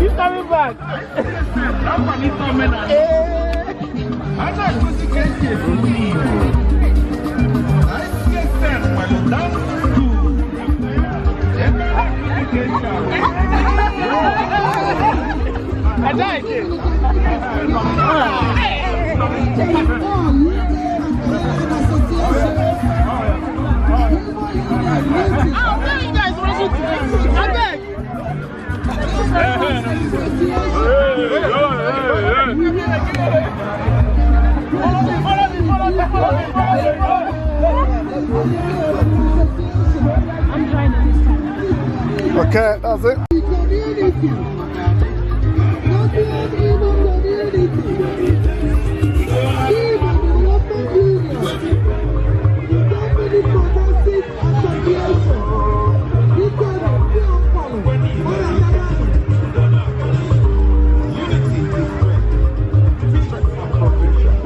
He's coming back. I like it. Where are you guys rushing to? I beg. Follow me, follow me, follow me, follow me, follow me. I'm joining this time. Okay, that's it. Community. National Igbo community. Igbo Development Union. The Company Progressive Association. Biko ndị ọkpọrọ ọrụ. Unity is strength. Teachers and cooperation.